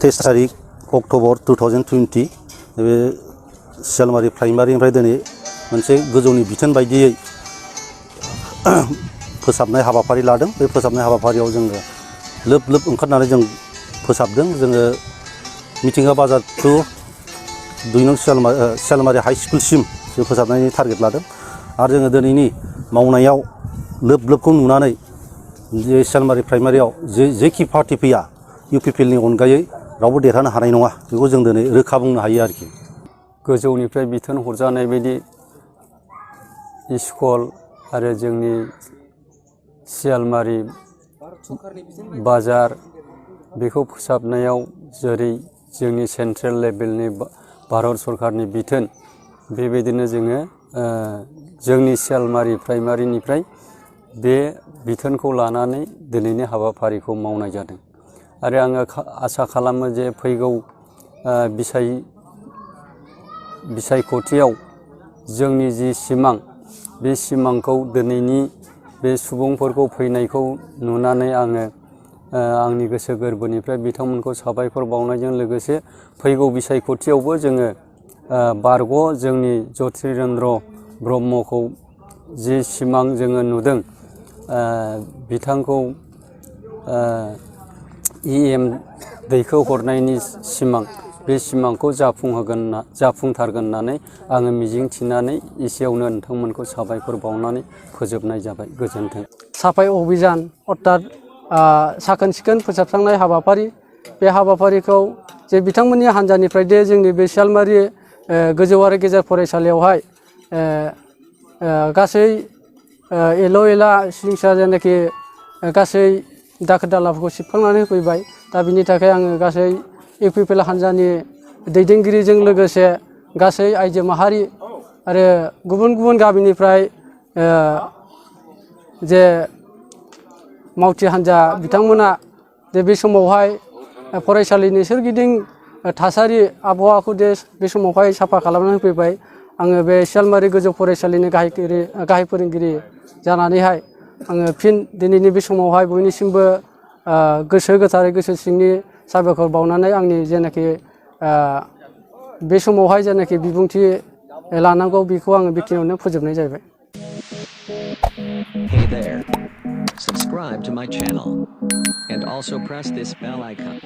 23 तारिख अक्ट'बर 2020 बे सियालमारि प्राइमारिनिफ्राय दिनै मोनसे गोजौनि बिथोन बायदियै फोसाबनाय हाबाफारि लादों। बे फोसाबनाय हाबाफारियाव जोङो लोब लोब ओंखारनानै जों फोसाबदों। जोङो मिथिंगा बाजार टु 2 नं सियालमारि हाई स्कुलसिम जों फोसाबनायनि टारगेट लादों। आरो जोङो दिनैनि मावनायाव लोब लोबखौ नुनानै जे सियालमारि प्राइमारियाव जेखि पार्टि फैया इउपिपिएलनि अनगायै रावबो देरहानो हानाय नङा, बेखौ जों दिनै रोखा बुंनो हायो आरोखि। गोजौनिफ्राय बिथोन हरजानाय बायदि स्कुल आरो जोंनि सियालमारि बाजार बेखौ फोसाबनायाव जेरै जोंनि सेन्ट्रेल लेभेलनि भारत सरकारनि बिथोन, बेबायदिनो जोङो जोंनि सियालमारि प्राइमारिनिफ्राय बे बिथोनखौ लानानै दिनैनि हाबाफारिखौ मावनाय जादों। आरो आङो आसा खालामो जे फैगौ बिसायख'थियाव जोंनि जि सिमां, बे सिमांखौ दिनैनि बे सुबुंफोरखौ फैनायखौ नुनानै आङो आंनि गोसो गोरबोनिफ्राय बिथांमोनखौ साबायखर बावनायजों लोगोसे फैगौ बिसायख'थियावबो जोङो बारग' जोंनि ज्यतिरेन्द्र ब्रह्मखौ जि सिमां जोङो नुदों, बिथांखौ EM दैखो हरनायनि सिमां, बे सिमांखौ जाफुंथारगोन होननानै आङो मिजिं थिनानै एसेयावनो नोंथांमोनखौ साबायखर बावनानै फोजोबनाय जाबाय। गोजोन्थों। साफाई अभियान अर्थात साखोन सिखोन फोसाबस्रांनाय हाबाफारि, बे हाबाफारिखौ जे बिथांमोननि हान्जानिफ्राय दे जोंनि बे सियालमारि गोजौआरि गेजेर फरायसालियावहाय गासै एल' एला सिंसा जेनाखि गासै दाखोर दालाफोरखौ सिबखांनानै होफैबाय। दा बिनि थाखाय आङो गासै इउपिपिएल हान्जानि दैदेनगिरिजों लोगोसे गासै आइजो माहारि आरो गुबुन गुबुन गामिनिफ्राय जे मावथि हान्जा बिथांमोना जे बे समावहाय फरायसालिनि सोरगिदिं थासारि आबहावाखौ बे समावहाय साफा खालामनानै होफैबाय। आङो बे सियालमारि गोजौ फरायसालिनि गाहाय फोरोंगिरि जानानैहाय आङो फिन दिनैनि बे समावहाय बयनिसिमबो गोसो गोथारै गोसो सिंनि साबायखर बावनानै आंनि जेनाखि बे समावहाय जेनाखि बिबुंथि लानांगौ बेखौ आङो बेखिनियावनो फोजोबनाय जाबाय। Hey there. Subscribe to my channel and also press this bell icon.